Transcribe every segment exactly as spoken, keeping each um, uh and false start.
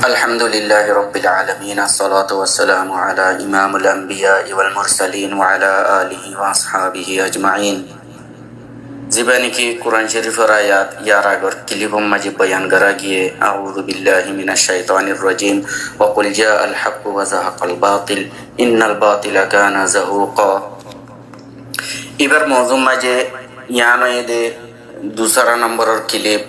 الحمد لله رب العالمين، الصلاة والسلام على إمام الأنبياء والمرسلين وعلى آله وأصحابه أجمعين. Zibá niki Kuran Córifor ayat yar agor kilibor maze boyan gora giyé, أعوذ بالله من الشيطان الرجيم، وقل جاء الحق وزهق الباطل إن الباطل كان زهوقا. Ibar mozur maze yián óiye de dusára nomboror kilip,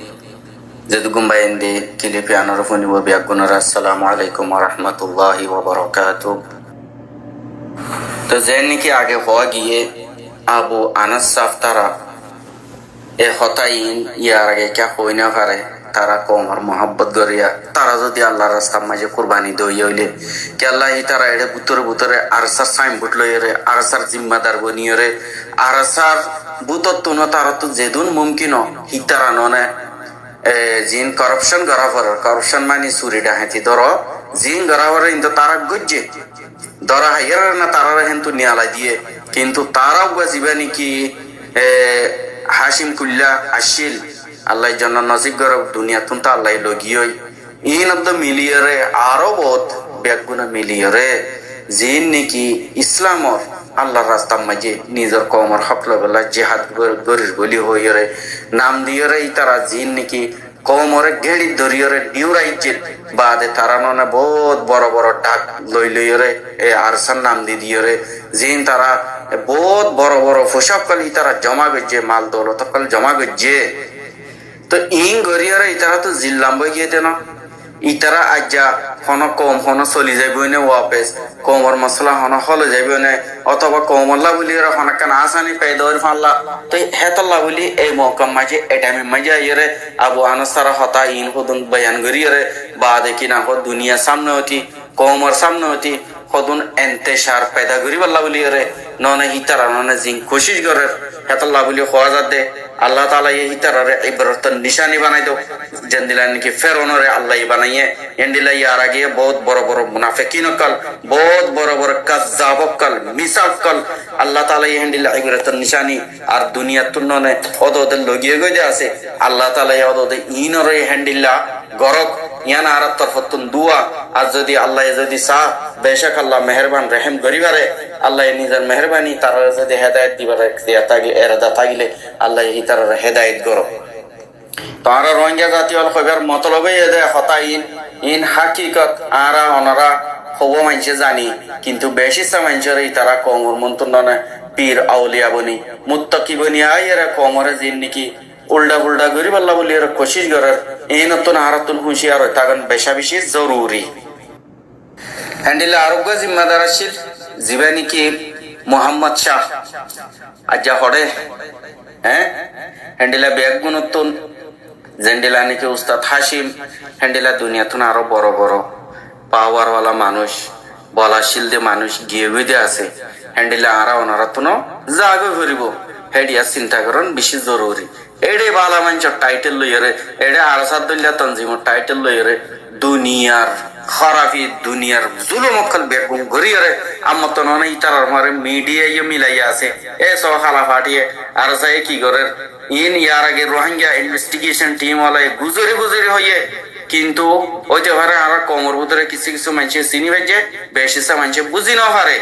zeduggún báiyain de kilip yián ore fúnibo, beggúnore assalamu alaikum wa rahmatullahi wa barakatuh. To zeén niki age hoó giyé, Abu Anas sáb tara e hotá iín yar age kiyá hoói no fare, tara koumor muhábbot goríya, tara zodi Allar rastar maze kurbani doiya óile, kiyólla ítara eçé bútore bútore ARSAr sainbord loiyóre, ARSAr zimmadar boniyóre, ARSAr bútottuno tarattú zedún mumkin ó, hítara none, e, ziín korapcon gorá forer, korapcon mani suri dhahaiti dóro, ziín gorá forer, kintu tara goijjé. Dóra haiyér na tarare héntu niyalai diyé. Kintu tara uggúa zibá niki, e, Hácim Kuilla accíl, Allaye jonnot nosib goró, duniyattún to Allaye loi giyói. Iín oddo miliyóre aró bout beggúne miliyóre, ziín niki Islamor Allar rastar maze nizor koumor hók loibólla jihad gor-, gorir bóli hoiyóre nam diyóre, ítara ziín niki koumore géçit dóriyóre diúraijjé, baade tara none bout boro boro dhak loi loiyóre, e ARSAr nam di diyóre, ziín tara bout boro boro foicá ókkol ítara joma goijjé, mal doulot ókkol joma goijjé. To iín goríyóre ítara to zillamba óigiyé de no. Ítara aijja hono koum hono soli zaiboi né wapes, koumor mosala hono hól ói zaiboi né, otoba koumolla buli ore hono ekkán asani faida ói falla. Toi hétolla buli ei moukar maze, e thaimor maze aiyóre Abu Anas tara hotá iín hodún boyan goríyore, baade ki nam hoó, duniyar samne óti, koumor samne óti hodún entecár faida goríballa buli ore, none hítara none ziín kucíc gorer, hétolla buli hoó zadde. Allah taalaye hítarare ibrotor nicáni banai douk. Zendilla niki Feronore Allaye banaiyé, héndilla yar age bout boro boro munafekin ókkol, bout boro boro kazzab ókkol, misá ókkol, Allah taalaye héndilla ibrotor nicáni ar duniyattún none ódode logiyé goi de asé. Allah taalaye ódode iínore héndilla gorok, yián añárar torfottún dua. Ar zodi Allaye zodi saá, becók Allah meherban, rehem gorí fare. Allaye nizor meherbani tarare zodi hedayet dibar ektiyar táki-, erada tákile, Allaye hítarare hedayet goró. To añára Rohingya zati ókkol hoibar motolob óiye de hotá iín, iín hákikot añára onora hobo maincé zani, kintu beci issá maincóre ítara koumor muntun none pir auliya boni, muttaki boni aiyóre koumore ziín niki ulda fulda goríballa buli ore kucíc gorer, iínottún añárattún húciyar ói tákon beca beci zoruri. Héndilla ar uggúa zimmadar accíl, zibá niki Muhammad Cah, aijja hoçé, hé? Héndilla beggúnottún, zendilla niki Ustad Hácim, héndilla duniyattún aró boro boro pawar wala manúic, bola accíl de manúic giyé goi de asé, héndilla añára onorattúno zagói foribó, héçiya sinta gorón beci zoruri. Eçé bála maincór thaithel loiyóre, eçé ARSA dóilla tonzimor thaithel loiyóre, duniyar hórafi, duniyar zulum ókkol beggún goríyore, ammotto none ítarar mazé midiyaye yó milaiya asé. E só hala fathíye, ARSAye ki gorér? Iín yar age Rohingya investigation team walaye guzori guzori hoiyé, kintu óite fare añárar koumor bútore kissú kissú maincé siní faijjé, beci issá maincé buzí no fare.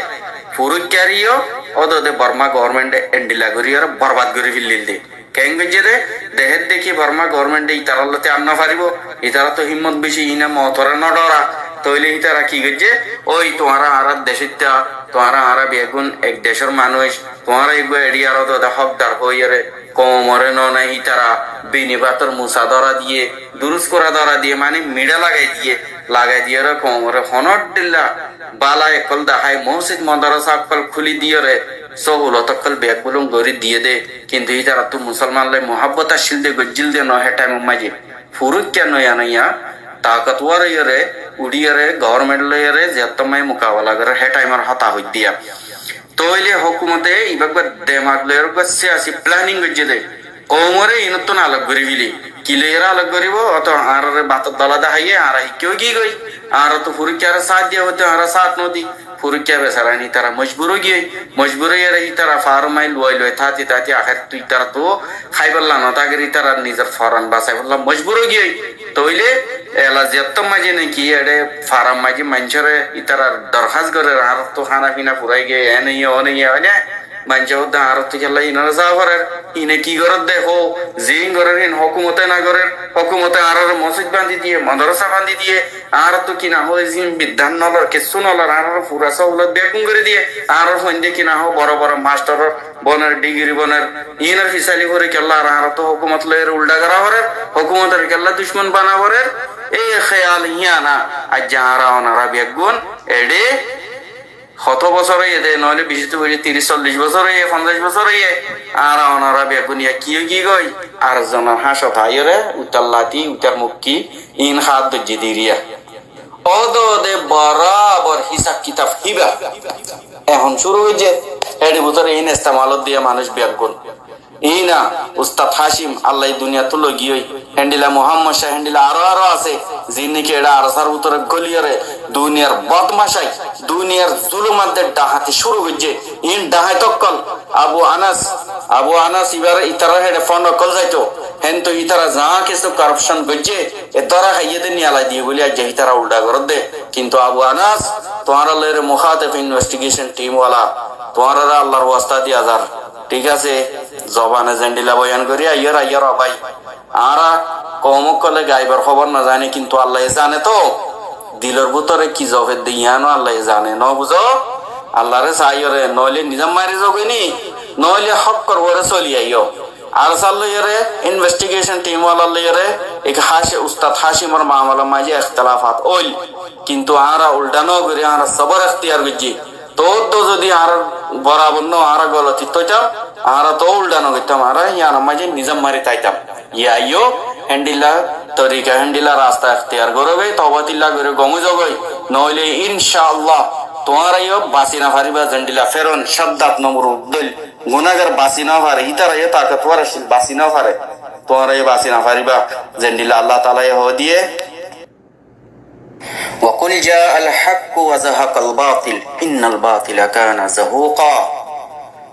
Furuikkáre yó ódode Borma governmente endilla goríyore borbad gorí fellíl de. Keén goijjé de, dehér de ki Borma governmente ítarar lóti ar no faribó, ítara to himmot beci, iíne moutore no dhora, tóile ítara ki goijjé? Ói tuáñra añárar decóitta, tuáñra añára beggún ek decór manúic, tuáñra eggúa eçiyar ódode hókdar hoiyóre, koumore none ítara bini bátor musa dhora diyé, durus kura dhora diyé, mani miçá lagai diyé, lagai diyóre koumore honór dhílla bála ókkol dahái, mosjid modarasa ókkol kúli diyóre, sóhulot ókkol beggúlun gorí diyé de. Kintu ítarattú musolman loi muhábbot accíl de, goijjíl de no, hé thaimor maze. Furuikká noiya noiya takatwar óiyore, uçíyore, govornment loiyore, ziyattomma mukabala gorer, hé thaimor hotá hoiddé. Tóile hókumote ibá uggúa demak loiyore uggúa siyasi planing goijjé de. Koumore iínottún alok gorí feli. Ki loiyore alok goríbo? Óto añárare bator dola deháiye, añára hikká óigiyói. Añára to furuikkáre sát diya hoito, añára sát nodi. Furuikká besarani tara mojbur óigiyói. Mojbur óiyore ítara far mai luwai luwai táti táti ahér tu ítara to háibolla no táker, ítara nizor foran basaibólla mojbur óigiyói. Tóile Ela ziyóttor maze niki eçé farar maze maincóre ítara dorhás gorér, añáráttu hána fina furai giyé, en óiye, on óiye, óine maincé hoódde añáráttu kiyólla inore zaa forer, ine ki gorédde hó, ziín gorér hín hókumote no gorér, hókumote añáráre mosóit bañdí diyé, modorosa bañdí diyé, añáráttu ki no hó, ziín biddán no lor, kessú no lor, añáráre fura sóhulot beggún gorí diyé, añárar fuainde ki no hó, boro boro mastoror boner, dhigiri boner, inor fisali fori kiyólla ar añáráttu hókumot loiyóre uldha gorá forer, hókumotor kiyólla ducmon bana forer, e héyal híyan aijja añára onora beggún eçé hotó bosór óiye de, noóile bicittu beci tiríc sollic bosór óiye, fonzaic bosór óiye, añára onora beggún ya ki ói giyói, ar zonor háñcot aiyóre, uitar lati, uitar mukki, in hát dóijje diriya. Ódode borabor hísab kitab híba. Ehón cúru óiye, héçe bútore in estemalot diya manúic beggún. Iína Ustad Hácim, Allaye duniyattú loi giyói, héndilla Muhámmod Cáh, héndilla aró aró asé, ziín niki eçé ARSAr bútore góliyóre duniyar bodmacái, duniyar zulumot de dhaháti cúru goijjé. Iín dhaháit ókkol, Abu Anas, Abu Anas ibár itarár héçe fond ókkol zaito, héntu ítara zaá kessú korapcon goijjé, e dóra háiye de niyalai diyé bóli aijja ítara uldha gorédde. Kintu Abu Anas, tuáñra loiyóre muhátef investigation team wala, tuáñrare Allar wasta diya zar. Thík asé, zobane zendilla boyan gorí aiyór, aiyór ó bái. Añára koum ókkole gaibor hóbor no zani, kintu Allaye zane toó. Dilor bútore ki zofer de yíano Allaye zane, no buzó? Allaré saiyóre, noóile nizam mari zogói ni, noóile hókkor uore soli aiyó. ARSAr loiyóre, investigation team walar loiyóre, ek Háci-, Ustad Hácimor mamalar maze ektelafat óil. Kintu añára uldha no gorí añára sobor ektiyar goijjí. Toóu zodi añára borabor no, añára golotit táitam, añára toóu uldha no goittám, añára híyanor maze nizam mari táitam. Yá aiyó, héndilla torika, héndilla rasta ektiyar gorógoi, tobatilla gorí gom ói zogói. Noóile incaallah tuáñra yó basi no faribá, zendilla Feron, Códdat, Nomrud dóil gunágar basi no fare, ítara yó takotwar accíl, basi no fare. Tuáñra yó basi no faribá, zendilla Allah taalaye hoó diyé. وقل جاء الحق وزهق الباطل إن الباطل كان زهوقا.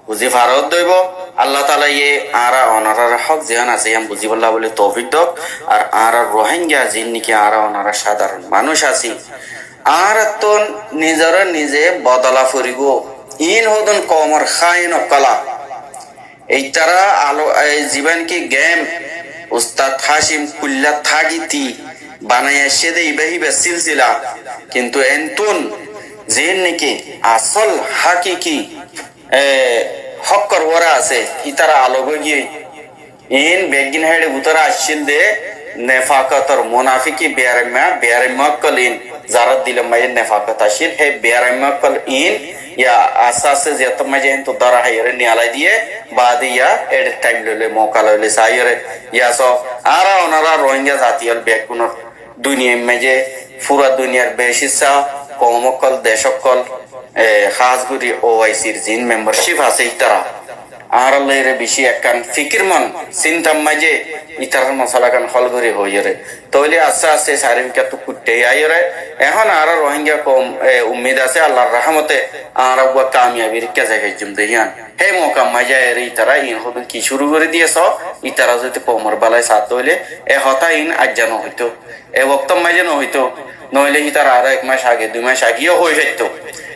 Buzí faródde óibo, Allah taalaye añára onoráre hók ziyán asé yían buzíbolla bóli toufik douk, ar añára Rohingya ziín niki añára onorá sadaron manúic así, añárattún nizoré nize bodola foribó. Iín hodún koumor háin ókkola. Eitara alo, e, zibá niki gem Ustad Hácim kuilla tágiti banai aiccé de ibá híba silsila. Kintu entún ziín niki asól hákiki, e, hókkor uore asé, ítara alok ói giyói. Iín beggín héçe bútore accíl de nefakotor munafiki biyaraimma, biyaraimma ókkol iín. Zarár dilor maze nefakot accíl, hé biyaraimma ókkol iín, ya asté asté ziyóttor maze héntu dóra háiyoré niyalai diyé, baade ya eçé thaim loi loi, mouka loi loi saiyóre. Ya só, añára onorá Rohingya zati ól beggúnor duniyair maze, fura duniyar beci issá koum ókkol, dec ókkol, e, hás gorí O I C r ziín membership asé ítara. Añárar loiyóre beci ekkán fikir mon, sintar maze ítarar mosálagan hól gorí hoiyóre. Tóile asté asté sairó fikáttú kuiththái aiyóre. Ehón añára Rohingya koum, e, ummid asé Allar rahámote añára uggúa kamiyabir ikká zai faijjum de yían. Hé moukar maze aiyóre ítara iín hodún ki cúru gorí diyé só, ítara zodi koumor bálai saá de óile, e hotá iín aijja no hoitó. E woktór maze no hoitó, noóile hítara aró ek mac age, dui mac age yó hoi faitto.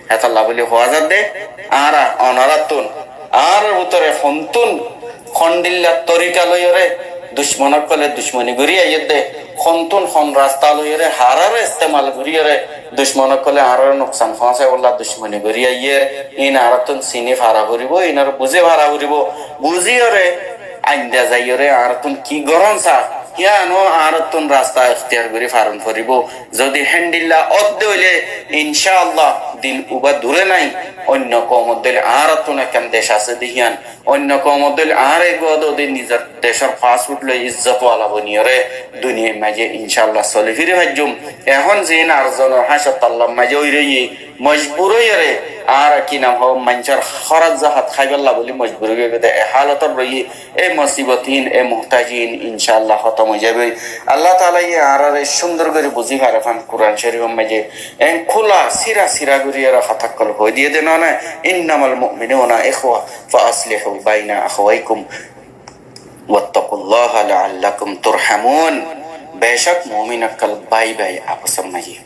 Hétolla bóli hoó zadde, añára onoráttun, añárar bútore hontún, hondilla torika loiyóre ducmon ókkole ducmoni gorí aiyédde, hontún hon rasta loiyóre, haráre estemal goríyore ducmon ókkole añáráre nuksan foóñsaibolla ducmoni gorí aiyér, iín añáráttun siní fara foribó, iínoré buzí fara foribó, buzíyore aindá zaiyóre añáráttun ki gorón saá, híyano añáráttun rasta ektiyar gorí faron foribó. Zodi héndilla ódde óile, incaallah, din ubá duré nái, oinno koumor dóil añáráttun ekkán dec asé de híyan, oinno koumor dóil añára eggúa de óde nizor decór pasfut loi izzot wala boniyóre duniyair maze incaallah soli firi faijjum. Ehón ziín arzonor háñcot tallar maze ói roiyí, mojbur óiyore, añára ki nam hoó, maincór hórat zahát háibolla bóli mojbur ói giyói de, e hálotor roiyí, e mosibot iín, e muhtáji iín, incaallah, hótom ói zaiboi. Allah taalaye añáráre cúndor gorí buzí fare fán, Kuran Córifor maze en kúla síra síra gorí ere hotá ókkol hoi diyé de noó né, إنما المؤمنون إخوة فأصلحوا بين أخويكم واتقوا الله لعلكم ترحمون. Becók mumin ókkol bái bái afosor maze.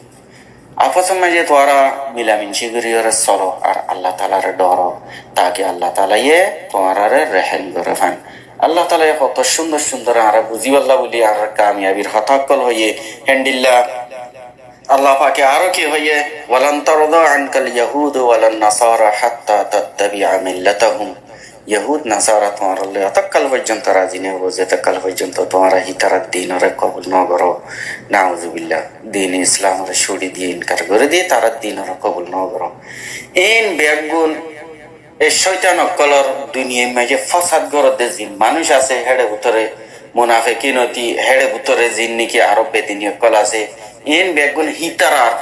Afosor maze tuáñra milaminci goríyore solo ar Allah Taalaré dóro, taki Allah Taalaye tuáñrare rehém goré fán. Allah Taalaye hoto cúndor cúndor añára buzíbolla buli añárar kamiyabir hotá ókkol hoiyé. Héndilla Allah pake aró ki hoiyé, "Walan tarda ankal yahudu walan nasara hatta tattabi'a millatahum." Yahud nasara tuáñralloi otokkal foijjonto razi no óibo, zetokkal foijjonto tuáñra hítarar dinore kobul no goró. Nauzubillah. Dine Islamore cúri diye, inkar gorí diye, tarar dinore kobul no goró. In beggún e cóitan ókkolor duniyair maze fosad goródde zin manúic asé, héçe bútore munafekin óti, héçe bútore zin niki aró bedini ókkol asé, in beggún hítarar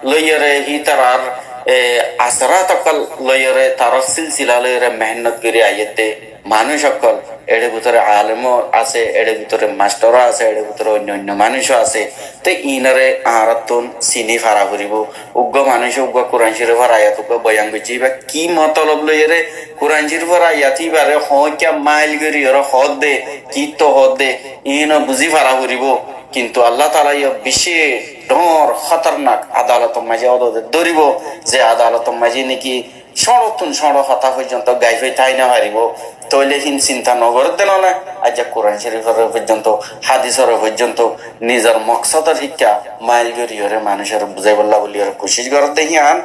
loiyore, hítarar, e, asarat ókkol loiyore, tarar silsila loiyore mehénnot gorí aiyédde manúic ókkol, éçe bútore alemo asé, éçe bútore mastoro asé, éçe bútore oinno oinno manúico asé. Te inore añárattún sini fara foribó. Uggúa manúice uggúa Kuran Córifor ayat uggúa boyan goijjé, íba ki motolob loiyore Kuran Córifor ayat íbare hoóñkka mail goríyore hoódde, kittó hoódde, iíno buzí fara foribó. Kintu Allah Taalaye beci dhoóñr hótornak adalotor maze ódode dóribou, ze adalotor maze niki cóñçottún cóñço hotá foijjonto gaifái tái no faribóu. Tóile hín sinta no gorédde no né? Aijja Kuran Córiforé foijjonto, hádisore foijjonto nizor moksódor híkka mail goríyore manúicore buzáibolla buliyore kucíc gorédde híyan.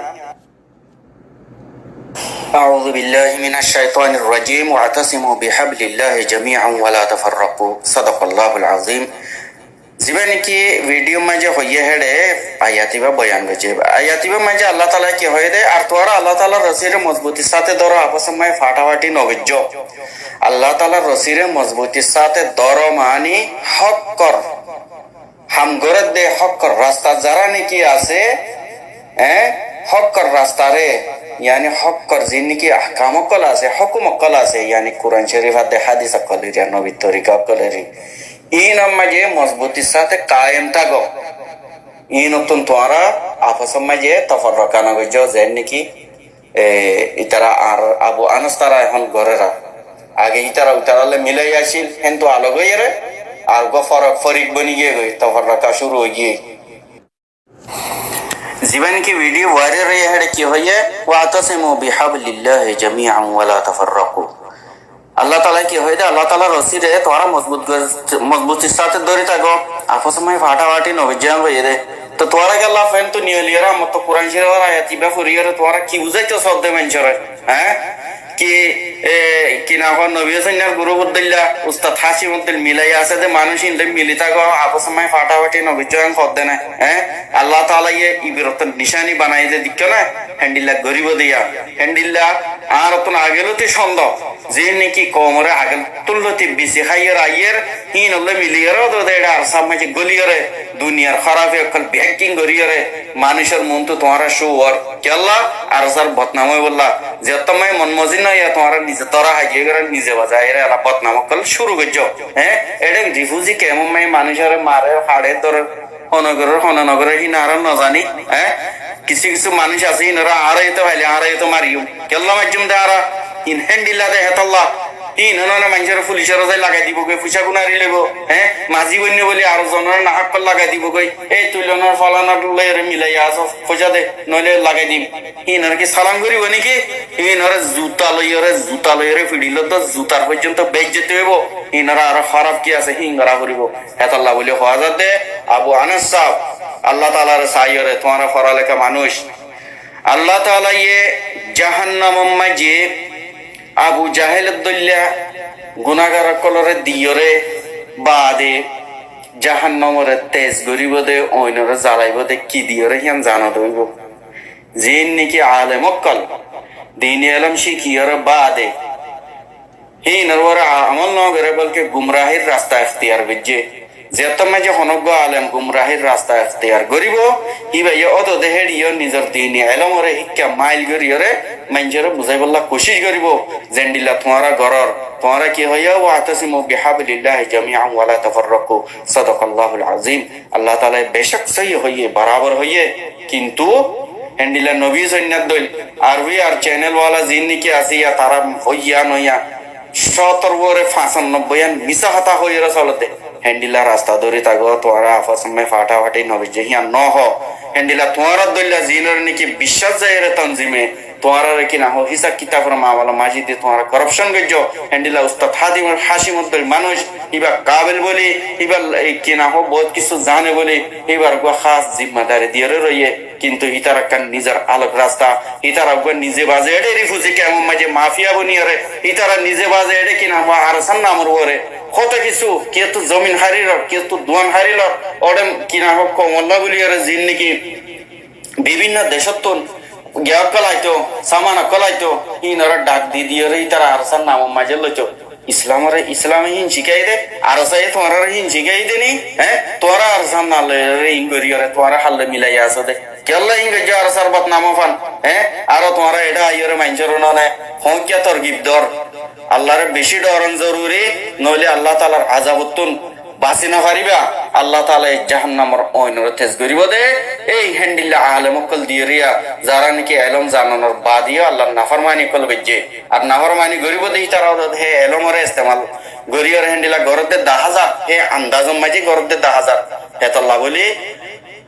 Auzu billahi minac caitanir rajim, wa'tasimu bihablillahi jami'an wala tafarraqu. Sadaqallahul azim. Zibá niki vidiyor maze hoiyé héçe ayat ibá boyan goijjé. Ayat ibár maze Allah Taalaye ki hoiyé de, ar tuáñra Allah Taalar rosire mozbutir sáte dóro, afosor maze fathafati no goijjó. Allah Taalar rosire mozbutir sáte dóro mani hókkor ham gorédde, hókkor rastat zará niki asé, e, hókkor rastare, yáni hókkor zin niki ahkam ókkol asé, hókum ókkol asé, yáni Kuran Córif adde hádis ókkol eri ar nobir torika ókkol eri. Iínor maze mozbutir sáte kaem tágo. Iínottún tuáñra afosor maze toforroka no goijjó, zeén niki, e, ítara ar Abu Anas tara ehón gorér. Age ítara uitaralloi milai accíl, héntu alok óiyore, ar uggúa forok forik boni giyé goi, toforroka cúru ói giyé. Zibá niki vidiyo vairal óiye héçe ki hoiyé, "Wa'tasimu bihablillahi jami'an wala tafarraqu." Allah Taalaye ki hoiyé de, Allah Taalar rosire tuáñra mozbut gor-, mozbutir sáte dóri tágo, afosor maze fathafati no goijjó hoiyé de. To tuáñra kiyólla fentu niyoliyore, amottú Kuran Córifor ayat ibá foriyore tuáñra ki buzáito sodde maincóre? Há? Ki, e, ki nam hoó, Nobi Hosenor guruf dóilla, Ustad Hacim dóilla milai asé de manúic, ín dóilla mili tágo, afosor maze fathafati no goijjó, en hoódde né? Há? Allah Taalaye ibrot or nicani banai de, deikkó né? Héndilla goríbou de yá. Héndilla añárattún age lóti cóndo. Ze niki koumore age lóti bisi háiyore aiyér, híinolloi miliyore ódode éçe ar saf maze góliyore, duniyar hórafi ókkol bekking goríyore, manúicor muúntu tuáñra cú ór. Kiyólla? Ar saf bodnam óibolla. Zettó maze mon mozin no óiya tuáñra nize dóra hái giyóre, nize bazai óiyore ela bodnam ókkol cúru goijjó. Hé? Éçe rifuzi kemor maze manúicore marer, haçer, dórer. Hone gorér, hone no gorér, híin añára no zani, hé? Kissú kissú manúic asé, híinore añára yó to faile, añára yó to mariyum. Kiyólla maijjum de añára? Híin héndilla de, hétolla. Híin hone hone maincóre fulicor zai lagai dibo goi, foicá gúnari loibo, hé? Mazi boinno buli aró zonore nahák gori lagai dibo goi. Ei tui onor folanar loi ere milai asó, foicá de, noile lagai dim. Híinore ki salam goribo niki? Híinore zuta loiyore, zuta loiyore fiçilot de, zutar foijjonto beizzoti óibo. Híinore aró hóraf ki asé, híin gora foribo. Hétolla buli hoó zadde, Abu Anas sáb, Allah Taalare saiyóre, tuáñra foraleka manúic. Allah Taalaye jahannamor maze Abu Jahel dóilla gunagar ókkolore diyóre baade jahannamore tez goribo de, oinore zalaibo de, ki diyóre híyan zano de óibo. Ziín niki alem ókkol dini elóm cíkiyóre baade híinor uore amol no gore, bolke gumrahir rasta ektiyar goijje. Zettó maze honó uggwá alem gumrahir rasta ektiyar goribo, híbaye ódode héçiyo nizor dini elómore híkka mail goriyore maincóre buzaibólla kucíc goribo. Zendilla tuáñra goror, tuáñra ki hoiyo, "Wa'tasimu bihablillahi jami'an wala tafarraqu." Sadaqallahul azim. Allah Taalaye becók sóiyi hoiye, borabor hoiye, kintu héndilla nobi sóinnar dóil, ar wi ar cenel wala ziín niki asé, yá tará hoiya noiya, cótor uore fañsannobboiyan misá hotá hoiyóre solede. Héndilla rasta dóri tágo, tuáñra afosómma fathafati no goijjó, híyan no hoó. Héndilla tuáñrar dóilla ziínoré néki biccác zaiyóre tonzime, tuáñraré ki nahó hísab kitabor mamala mazé de tuáñra korapcon goijjó. Héndilla Ustad Hádim Hácimor dóil manúic, íba kabil bóli, íba, e, ki nahó bout kissú zane bóli, íbar uggúa hás zimmadari diyóre roiyé. Kintu hítara ekkán nizor alok rasta, hítara uggúa nize baze eçé rifuzi kemor mazé mafiya boniyóre, hítara nize baze eçé ki nahó ARSAr namor uore hoto kissú, kiyóttu zomin hári lor, kiyóttu duan hári lor, oçé ki nahó koumolla bóliyóre ziín néki bibinno decóttun giya ókkol aitó, saman ókkol aitó, híinoré dhak di diyóre hítara ARSAr namor mazé loitó. Islamoré Islame híin cíkai de, ARSAye tuáñraré híin cíkai de ni, hé? Tuáñra ARSAr nam loiyóre híin goríyoré tuáñra hálla milai asó de. Kiyólla híin goijjó ARSAr bodnam fan, hé? Aró tuáñra eçé aiyóre maincóre none, hoóñkiya torgib dor. Allaré bicí dhoron zoruri, noóile Allah taalar azabottún basi no faribá. Allah taala e jahannamor oinoré tez goríbo de. Ei héndilla alem ókkol diyóre, zará néki elóm zananor baade yó Allar naformani ókkol goijjé. Ar naformani goríbo de, hítara ódot hé elómoré estemal goríyoré héndilla goródde dahá zar, hé andazor mazé goródde dahá zar. Hétolla bóli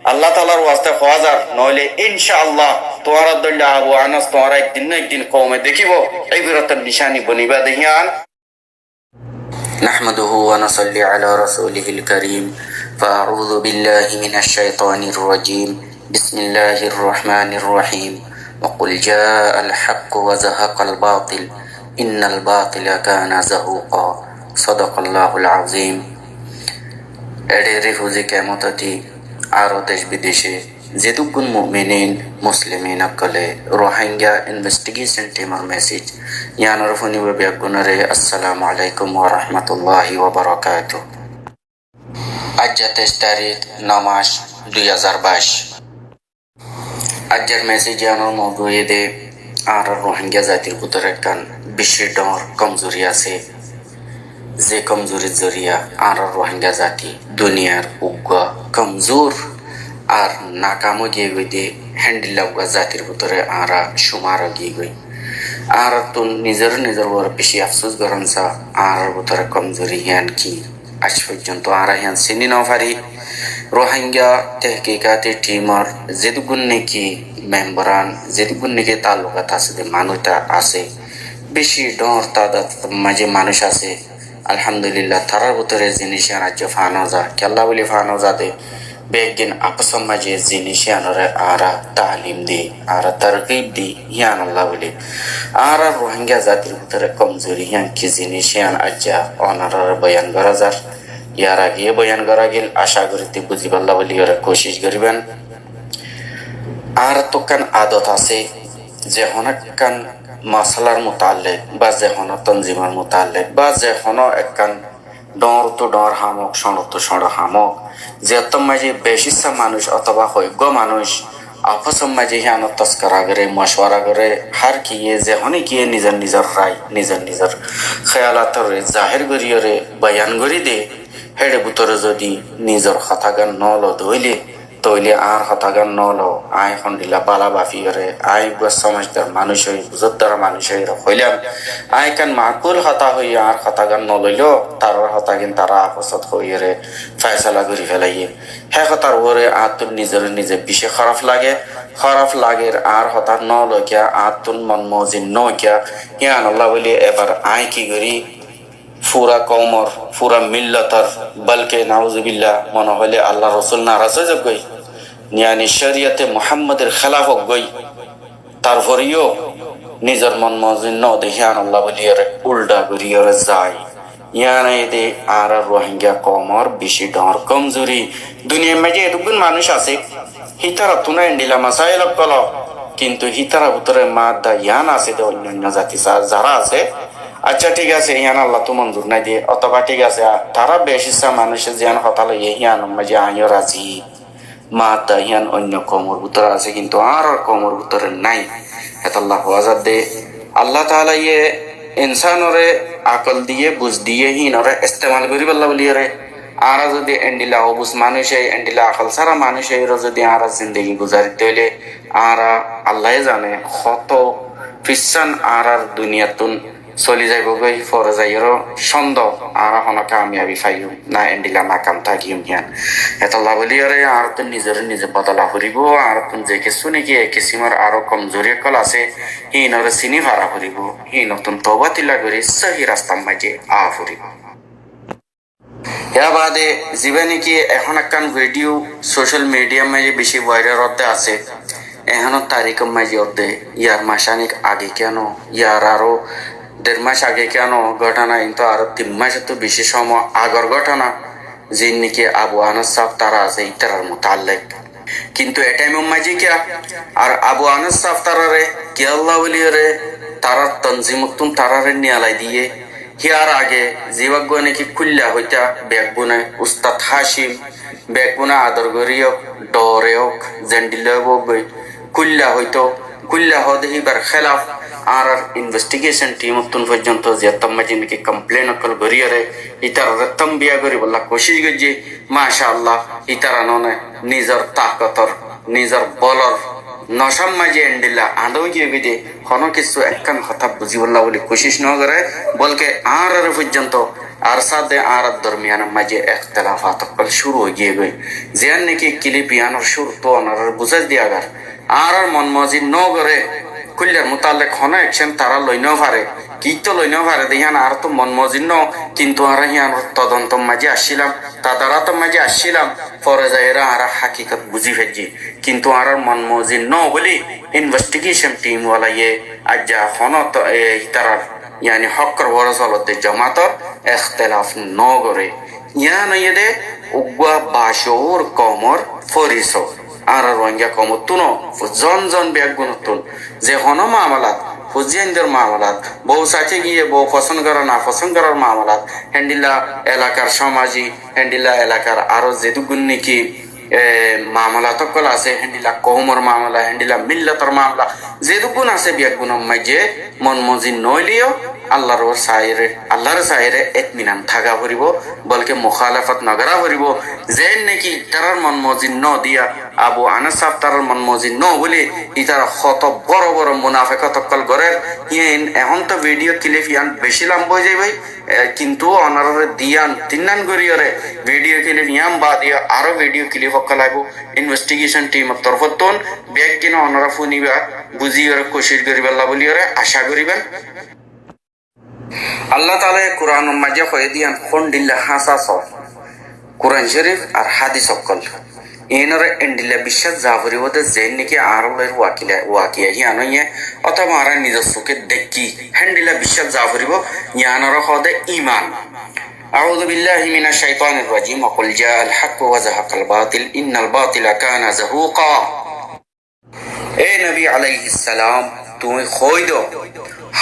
Allah taalar waste hoó zar, noóile incá Allah tuáñrar dóilla Abu Anas tuáñra ek din no ek din koume dekíbo, ibrotor nicáni bonibá de híyan. نحمده ونصلي على رسوله الكريم، فأعوذ بالله من الشيطان الرجيم، بسم الله الرحمن الرحيم، وقل جاء الحق وزهق الباطل، إن الباطل كان زهوقا، صدق الله العظيم. Eçé rifuzi kemot oti aró dec bidece zeduggún mu'minin, muslimin ókkole Rohingya Investigation Teamor message, yíanor fúnibo beggúnore Assalamu alaikum wa rahmatullahi wa barakatuh. Aijja teic tarik, no mac, dui házar baic. Aijjar message yíanor moudu óilde, añárar Rohingya zatir bútore ekkán bicí dhoóñr komzuri asé. Ze komzurir zoriya añárar Rohingya zati duniyar uggúa komzur ar nakam ói giyé goi de, héndilla uggúa zatir bútore añára cumar ói giyé goi. Añárattún nizor nizor uore bicí afsus gorón sa, añárar bútore komzuri híyan ki? Aij foijjonto añára híyan sini no fari. Rohingya tehkikati teamor zeduggún neki memboran, zeduggún neki taallukat asé de manúic asé, bicí dhoóñr tadador mazé manúic asé. Alhamdulillah, tarár bútore ziníc yían aijjó faa no za. Kiyólla bóli faa no za de, beggín afosor mazé ziníc yíanoré añára taalim di, añára targib di, yíanolla bóli. Añárar Rohingya zatir bútore komzuri yían ki ziníc yían aijja onoráre boyan gorá zar. Yar age yó boyan gorá gil, acá gorí tui buzibálla bóli yóre kucíc goríben. Añárattú ekkán adot asé, ze honó ekkán masalar mutaallik, ba ze honó tonzimor mutaallik, ba ze honó ekkán dhoóñrottú dhoóñr ham ók, cóñçottú cóñço ham ók, zeéttor mazé becíssa manúic otóba hoeggúa manúic afosor mazé híyanot toskara goré, mocuwara goré, hár kiyé, ze honé kiyé nizor nizor rai, nizor nizor héyalatoré zahér goríyoré boyan gorí de, héçe bútore zodi nizor hotágan no lo dóile, tóile añár hotágan no lo, aññí hondilla bála bafiyóre, aññí uggúa somajhdar manúic ói, buzóddara manúic óiyore hoilám, aññí ekkán maakul hotá hoiyé, añár hotágan no loiló, tarár hotágin tará afosot hoiyóre faisala gorí felaiyé. Hé hotár uore añáttu nizoré nize bicí hóraf lage, hóraf lager, añár hotá no loikiya, añáttu mon mozin no óikiya, híyanolla bóli ebar aññí ki gorí, fura koumor, fura millotor, balke nauzubillah, mone hoilé Allar Rosul naraz ói zaggói, yáni córiyote Muhammador hélaf óggoi, tarfore yó nizor mon mozin no dekí híyanolla bóliyoré uldha goríyoré zai. Yían óilde añárar Rohingya koumor bicí dhoóñr komzuri. Duniyair maze edokkún manúic asé, hítarattú no endilla masail ókkol, kintu hítarar bútore madda yían asé de oinno oinno zati sa-, zará asé, accá, thík asé, yían Allattú monzur nái de, otóba thík asé, a-, tará becíssa manúice ziyán hotá loiyé híyanor maze aññíyo razi. Madda híyan oinno koumor bútore asé, kintu añárar koumor bútore nái. Hétolla hoó zadde, Allah Taalaye insánoré akol diyé, buz diyé, híinoré estemal goríbolla bóliyoré, añára zodi endilla obuz manúic ói, endilla akol sára manúic óiyore zodi añára zindegi guzarit óile, añára Allaye zane hoto fissán añárar duniyattún soli zaibógoi, fore zaiyóre cóndo añára hono kamiyabi faiyum na endilla nakam tákiyum híyan. Hétolla bóliyoré añárattún nizoré nize bodola foribó, añárattún ze kessú niki e kisimor aró komzuri ókkol asé, híinoré sini fara foribó, híinottún touba tila gorí sóhi rastar maze aa foribó. Yar bade zibá niki ehón ekkán vidiyo sócal midiyar maze beci vairal ódde asé, ehónor tarikor maze ódde, yar macanik age kiyá no, yar aró der mac age kiyá no, góthona intu aró tin macottú beci cómot agor góthona, ziín niki Abu Anas sáb tara asé ítarar mutallek. Kintu e thaimor maze kiyá, ar Abu Anas sáb tarare kiyólla bóliyoré tarar tonzimottún tarare niyalai diyé. Híyar age zibággua niki kúlla hoitá beggúne, Ustad Hacim, beggúne ador gorí ók, dhoore ók, zendilla óibou goi, kúlla hoitó, kúlla hoóde híbar hélaf añárar investigecon thimottún foijjonto ziyattar maze niki komplen ókkol goríyoré ítararé tombiya goríbolla kucíc goijjé. Macá Allah, ítara none nizor takotor, nizor bolor nocar maze endilla añdá ói giyé goi de, hono kessú ekkán hotá buzíbolla bóli kucíc nógoré, bolke añáráre foijjonto ARSA de añárar dormiyanor maze ektelafat ókkol cúru ói giyé goi. Ziyán niki kilip yíanor cúruttú onoráre buzái diyagar, añárar mon mozin nógoré, kúllar mutallek hono ekcen tará loi nófare, kittú loi nófare de híyan añáráttu mon mozin nó, kintu añára híyanor todontor maze accílam, tadarator maze accílam, fore zaiyóre añára hákikot buzí faijjí. Kintu añárar mon mozin nó bóli investigecon thim walaye aijja hono to-, e, ítarar, yáni hókkor uore solodde jomator ektelaf nó goré. Yían óiye de uggúa bacuur koumor foriso. Añárar Rohingya koumottún ó, zon zon beggúnottún, ze hono mamalat, fuain dor mamalat, bou saite giyé bou fosón gorá nafosón gorár mamalat, héndilla elakar somaji, héndilla elakar aró zedúggun niki, e, mamalat ókkol asé, héndilla koumor mamala, héndilla millotor mamala, zedúggun asé beggúnor maze mon mozin nó óileyo Allar uore sairé, Allar sairé etminan táka foribó, bolke mukhalafat nó gorá foribó. Zeén niki ítarar mon mozin nó diya, Abu Anas sáb tarar mon mozin nó bóli ítara hoto boro boro munafekot ókkol gorér, híin ehón to vidiyo kilip yían beci lamba ói zaiboi, e, kintu onoráre diyán tinnan goríyoré vidiyo kilip yían bade aró vidiyo kilip ókkol aibó investigecon thimor torfóttun, beggúne onorá fúniba, buzíyoré kucíc goríbolla bóliyoré acá goríben. Allah taalaye Kuranor maze hoiyé de yían hondilla háñsa sóo, Kuran Córif ar hádis ókkol. Iínoré endilla biccác za foribó de zeén niki añárar loi wakila-, wakiya híyan óiye, ótoba añára nizor suke dekkí, héndilla biccác za foribó, yíanoré hoó de iman. أعوذ بالله من الشيطان الرجيم. وقل جاء الحق وزهق الباطل إن الباطل كان زهوقا. E Nobi aláihis salam, tuñí hoói do,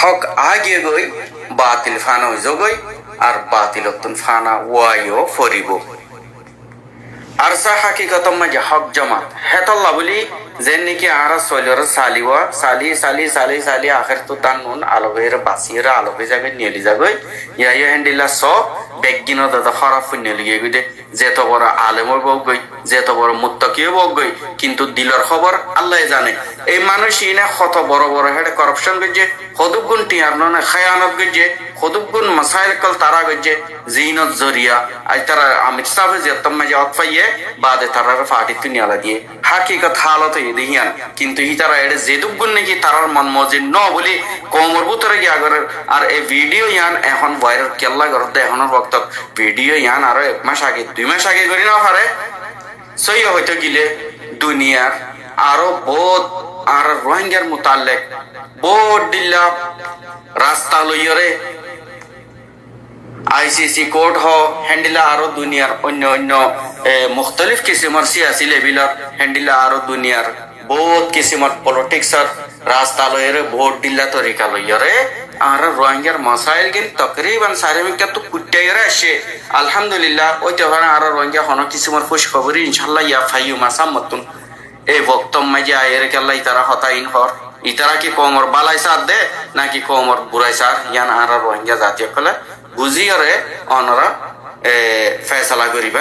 hók aigiyé goi, batil fana ói zagói, ar batilottún fana óiyo foribó. ARSA hákikotor maze hók jomat, hétolla bóli, zeén niki añára soiloré saliwa, sali, sali, sali, sali, ahérottú tán nun alok óiyore basiyore alok ói zagói, niyoli zagói, yíayo héndilla só, beggúnor dada hóraf fuinna lagiyé goi de. Zeto boro alem óibou goi, zeto boro muttaki óibou goi, kintu dilor hóbor Allaye zane. Ei manúic iíne hoto boro boro héçe korapcon goijjé, hodúggun thiañ none héyanot goijjé, hodúggun masail ókkol tará goijjé, ziínor zoriya aijja tará Amit sáfe ziyottór maze ót faiyé, bade taráre fathíttú niyalai diyé. Hákikot hálot óiye de híyan. Kintu hítara eçé zedúggun niki tarár mon mozin nó bóli koumor bútore giya gorér, ar e vidiyo yían ehón vairal kiyólla gorér de ehónor woktot, vidiyo yían aró ek mac age, dui mac age gorí nó fare. Sóiyi hoitó gile duniyar aró bout añárar Ruáingar mutallek bout dhílla rasta loiyóre I C C court hoó, héndilla aró duniyar oinno oinno, e, muktalif kisimor siyasi lebilor, héndilla aró duniyar bout kisimor politiksor rasta loiyóre, bout dhílla torika loiyóre, añára Ruáingar masail gín tokriban sairé mikkáttú kuitthaiyóre aiccé. Alhamdulillah, óite fare añára Ruáinga honó kisimor fúic hóbori incállah yá faiyum Asammottún. Ei woktór maze aiyóre kiyólla ítara hotá iín hoór? Ítara ki koumor bálai saádde náki koumor burai saár? Yían añára Ruáinga zati ókkole buzíyoré onorá, e, faisala goríba.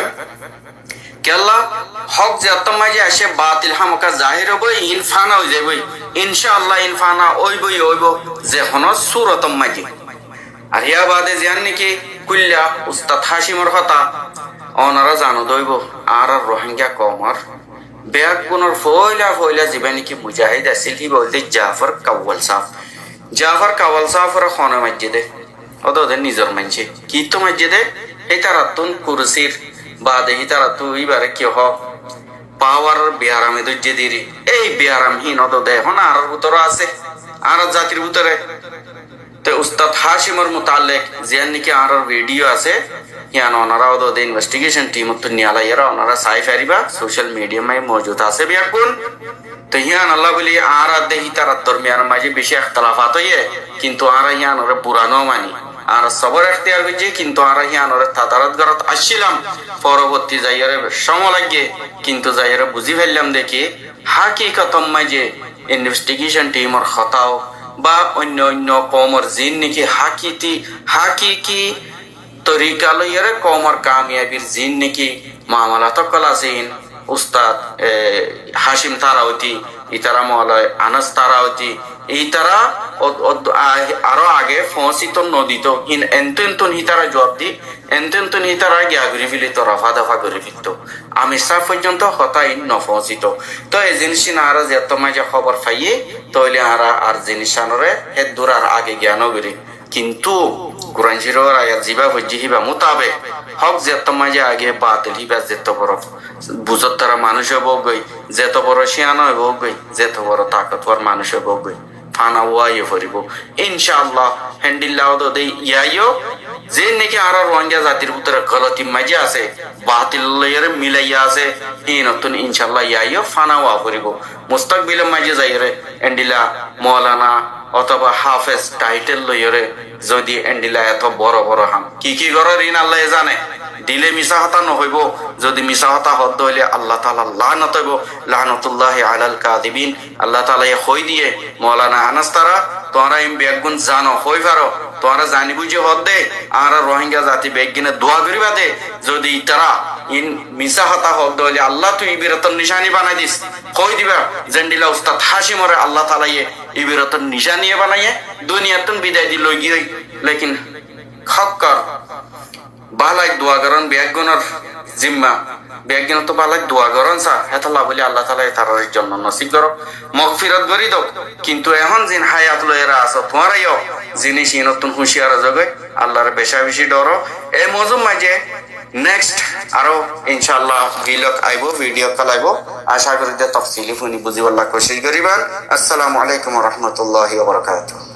Kiyólla hók ziyottór maze aiccé batil hámaka zahir óiboi, iín fana ói zaiboi. Incállah iín fana óiboi, óibo ze honó surotór maze. Ar híya baade ziyán niki kúilla Ustad Hácimor hotá, onora zano dóibo, añárar Rohingya koumor beggúnor foóila foóila zibá niki mujahid asíl, híba óilde Jafar Kawal sáb. Jafar Kawal sábore hone maijjé dé? Ódode nizor maincé. Kittú maijjé dé? Hítarattún kurusir baade hítarattú íbare ki hoó, pawar biarame dóijje diri. Ei biaram híin ódode ehón añárar bútore asé, añárar zatir bútore. Te Ustad Hácimor mutallek ziyán niki añárar vidiyo asé, híyan onora ódode investigation timottú niyalaiyóre onora sai faribá, social media maze mojud asé beggún. Te híyan olla buli añárar de hítarar dormiyanor maze beci ektelafat óiye, kintu añára híyanore bura no mani. Añára sobor ektiyar goijjí, kintu añára híyanore tadarot gorot accílam. Foroborti zaiyóre cómo laiggé, kintu zaiyóre buzí faillám de ki, hákikotor maze investigation timor hotá ó ba oinno oinno koumor ziín niki hákiti, hákiki torika loiyóre koumor kamiyabir ziín niki mamalat ókkol asé, iín Ustad, e, Hácim Tarawti, ítara Moulana Anas Tarawti, ítara o-, o-, a-, aró age foóñsito nodito, híin entú entún hítara juab di, entú entún hítara giya gorí felito, rofa dofa gorí felito. Amir sáb foijjonto hotá iín nofoóñsito. Toi e ziníc iín añára zettó maze hóbor faiyé, tóile añára ar ziníc iánore héddur ar age giya nogorí. Kintu Kuran Córifor ayat zibá foijjí híba mutabek hók zettó maze age, batil híba zettó boro buzóttara manúic óibou goi, zettó boro cíyan óibou goi, zettó boro takotwor manúic óibou goi, fana uwaiye foribóu. Incállah, héndilla ódode yíaiyó, ziín niki añára Rohingya zatir bútore golotir maze asé, batil loiyóre milaiyé asé, híinottún incállah yíaiyó fana uwa foribóu. Mustakbilor maze zaiyóre endilla Moulana otóba Hafez taitel loiyóre zodi endilla etó boro boro ham ki ki gorór, iín Allaye zane. Dile misá hotá nohoibóu, zodi misá hotá hoódde óile Allah Taalar lanot óibou, lanatullahi alal kadibin. Allah Taalaye hoói diyé, Moulana Anas tara, tuáñra iín beggún zano, hoói faro, tuáñra zani buzí hoódde, añára Rohingya zati beggúne dua goríba de, zodi ítara iín misá hotá hoódde óile Allah tui ibrotor nicáni banai dis. Hoói diba, zendilla Ustad Hácimore Allah Taalaye ibrotor nicáni banaiyé, duniyattún bidai di loi giyói. Lekin hókkor bálai dua gorón beggúnor zimma, beggúnottú bálai dua gorón sa, hétolla buli Allah Taalaye tarare jonnot nosib gorók, mogfirot gorí douk. Kintu ehón ziín hayat loiyóre asó, tuáñra yó ziníc iínottún húciyar ózogoi, Allahre becá beci dhoro. E mozur maze next aró incállah vlog aibóu, vidiyo ókkol aibóu. Acá gorí de tofsili fúni buzíbolla kucíc goríban. Assalamu alaikum wa rahmatullahi wa barakatuhu.